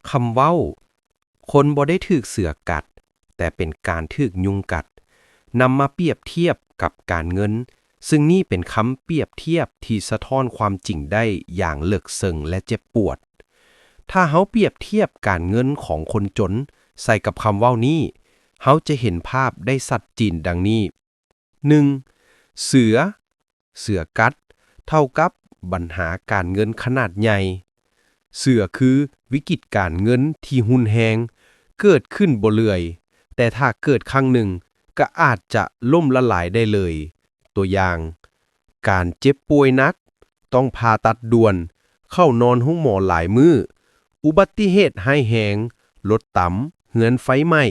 ຄຳເວົ້າ ຄົນບໍ່ໄດ້ຖືກເສືອກັດ, ແຕ່ເປັນການຖືກຍຸງກັດ ນຳມາປຽບທຽບກັບການເງິນ, ຊຶ່ງນີ້ເປັນຄຳປຽບທຽບທີ່ສະທ້ອນຄວາມຈິງໄດ້ຢ່າງເລິກເຊິ່ງ ແລະ ເຈັບປວດ. ຖ້າເຮົາປຽບທຽບການເງິນຂອງຄົນຈົນໃສ່ກັບຄຳເວົ້ານີ້, ເຮົາຈະເຫັນພາບໄດ້ຊັດເຈນດັ່ງນີ້. ໜຶ່ງ, ເສືອ, ເສືອກັດ ເທົ່າກັບບັນຫາການເງິນຂະໜາດໃຫຍ່. ເສືອຄືວິກິດການເງິນທີ່ຮຸນແຮງ, ເກີດຂຶ້ນບໍ່ເລື້ອຍ, ແຕ່ຖ້າເກີດຄັ້ງໜຶ່ງກໍອາດຈະລົ້ມລະລາຍໄດ້ເລີຍ. ຕົວຢ່າງ, ການເຈັບປ່ວຍໜັກ, ຕ້ອງຜ່າຕັດດ່ວນ, ເຂົ້ານອນໂຮງໝໍຫຼາຍມື້, ອຸບັດຕິເຫດຮ້າຍແຮງ, ລົດຕຳ, ເຮືອນໄຟໄໝ້,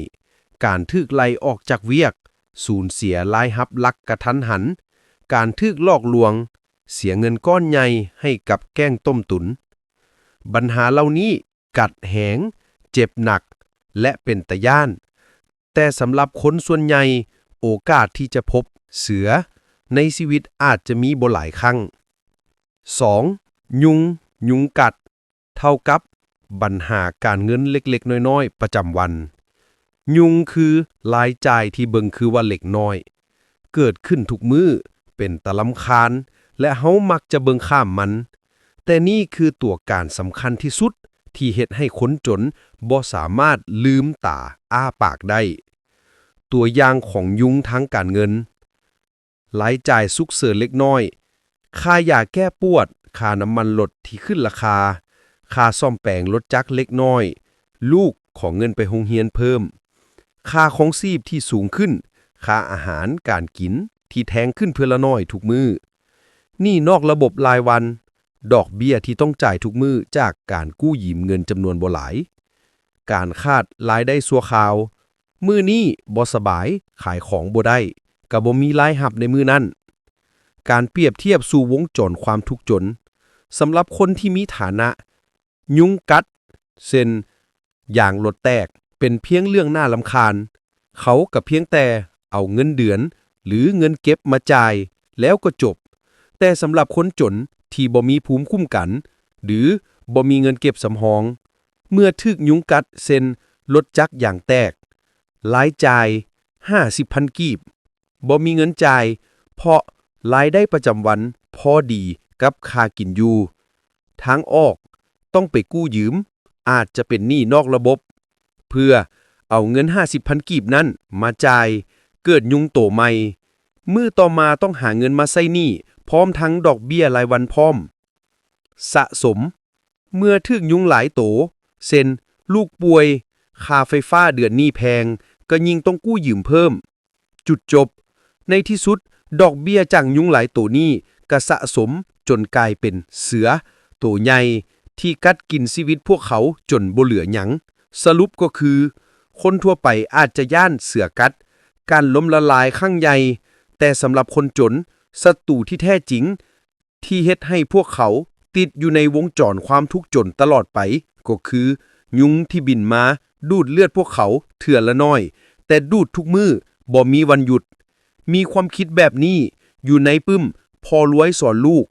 ການຖືກໄລ່ອອກຈາກວຽກ, ສູນເສຍລາຍຮັບຫຼັກກະທັນຫັນ, ການຖືກຫຼອກລວງ, ເສຍເງິນກ້ອນໃຫຍ່ໃຫ້ກັບແກ້ງຕົ້ມຕຸນ. ບັນຫາເຫຼົ່ານີ້ກັດແຮງ, ເຈັບໜັກ ແລະ ເປັນຕາຢ້ານ, ແຕ່ສຳລັບຄົນສ່ວນໃຫຍ່, ໂອກາດທີ່ຈະພົບເສືອໃນຊີວິດອາດຈະມີບໍ່ຫຼາຍຄັ້ງ. ສອງ, ຍຸງ, ຍຸງກັດ ເທົ່າກັບບັນຫາການເງິນເລັກໆນ້ອຍໆປະຈຳວັນ. ຍຸງຄືລາຍຈ່າຍທີ່ເບິ່ງຄືວ່າເລັກນ້ອຍ, ເກີດຂຶ້ນທຸກມື້, ເປັນຕາລຳຄານ ແລະ ເຮົາມັກຈະເບິ່ງຂ້າມມັນ. ແຕ່ນີ້ຄືຕົວການສຳຄັນທີ່ສຸດທີ່ເຮັດໃຫ້ຄົນຈົນບໍ່ສາມາດລືມຕາອ້າປາກໄດ້. ຕົວຢ່າງຂອງຍຸງທາງການເງິນ. ລາຍຈ່າຍສຸກເສີນເລັກນ້ອຍ, ຄ່າຢາແກ້ປວດ, ຄ່ານ້ຳມັນລົດທີ່ຂຶ້ນລາຄາ, ຄ່າສ້ອມແປງລົດຈັກເລັກນ້ອຍ, ລູກຂໍເງິນໄປໂຮງຮຽນເພີ່ມ, ຄ່າຄອງຊີບທີ່ສູງຂຶ້ນ, ຄ່າອາຫານການກິນທີ່ແພງຂຶ້ນເທື່ອລະໜ້ອຍທຸກມື້, ໜີ້ນອກລະບົບລາຍວັນ, ດອກເບ້ຍທີ່ຕ້ອງຈ່າຍທຸກມື້ຈາກການກູ້ຢືມເງິນຈຳນວນບໍ່ຫຼາຍ, ການຂາດລາຍໄດ້ຊົ່ວຄາວ, ມື້ນີ້ບໍ່ສະບາຍ, ຂາຍຂອງບໍ່ໄດ້, ກະບໍ່ມີລາຍຮັບໃນມື້ນັ້ນ. ການປຽບທຽບສູ່ວົງຈອນຄວາມທຸກຈົນ. ສຳລັບຄົນທີ່ມີຖານະຍຸງກັດ, ເຊັ່ນ ຢາງລົດແຕກ, ເປັນພຽງເລື່ອງໜ້າລຳຄານ. ເຂົາກະພຽງແຕ່ເອົາເງິນເດືອນ ຫຼື ເງິນເກັບມາຈ່າຍ ແລ້ວກໍຈົບ. ແຕ່ສຳລັບຄົນຈົນທີ່ບໍ່ມີພູມຄຸ້ມກັນ ຫຼື ບໍ່ມີເງິນເກັບສຳຮອງ, ເມື່ອຖືກຍຸງກັດ ເຊັ່ນ ລົດຈັກຢາງແຕກ, ລາຍຈ່າຍຫ້າສິບພັນກີບ, ບໍ່ມີເງິນຈ່າຍ ເພາະລາຍໄດ້ປະຈຳວັນພໍດີກັບຄ່າກິນຢູ່. ທາງອອກ ຕ້ອງໄປກູ້ຢືມ, ອາດຈະເປັນໜີ້ນອກລະບົບ ເພື່ອເອົາເງິນຫ້າສິບພັນກີບນັ້ນມາຈ່າຍ, ເກີດຍຸງໂຕໃໝ່, ມື້ຕໍ່ມາຕ້ອງຫາເງິນມາໃຊ້ໜີ້ ພ້ອມທັງດອກເບ້ຍລາຍວັນພ້ອມ. ສະສົມ, ເມື່ອຖືກຍຸງຫຼາຍໂຕ, ເຊັ່ນ ລູກປ່ວຍ, ຄ່າໄຟຟ້າເດືອນນີ້ແພງ, ກໍຍິ່ງຕ້ອງກູ້ຢືມເພີ່ມ. ຈຸດຈົບ, ໃນທີ່ສຸດ, ດອກເບ້ຍຈາກຍຸງຫຼາຍໂຕນີ້ກໍສະສົມຈົນກາຍເປັນເສືອໂຕໃຫຍ່ທີ່ກັດກິນຊີວິດພວກເຂົາຈົນບໍ່ເຫຼືອຫຍັງ. ສະຫຼຸບກໍຄື, ຄົນທົ່ວໄປອາດຈະຢ້ານເສືອກັດ, ການລົ້ມລະລາຍຄັ້ງໃຫຍ່, ແຕ່ສຳລັບຄົນຈົນ, ສັດຕູທີ່ແທ້ຈິງ ທີ່ເຮັດໃຫ້ພວກເຂົາຕິດຢູ່ໃນວົງຈອນຄວາມທຸກຈົນຕະຫຼອດໄປ ກໍຄືຍຸງທີ່ບິນມາດູດເລືອດພວກເຂົາເທື່ອລະໜ້ອຍ, ແຕ່ດູດທຸກມື້ບໍ່ມີວັນຢຸດ. ມີຄວາມຄິດແບບນີ້ຢູ່ໃນປຶ້ມພໍ່ລວຍສອນລູກ.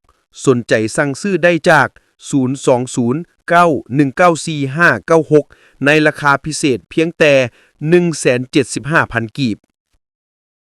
ສົນໃຈສັ່ງຊື້ໄດ້ຈາກ ສູນສອງສູນເກົ້າໜຶ່ງເກົ້າສີ່ຫ້າເກົ້າຫົກ ໃນລາຄາພິເສດພຽງແຕ່ໜຶ່ງແສນເຈັດສິບຫ້າພັນກີບ.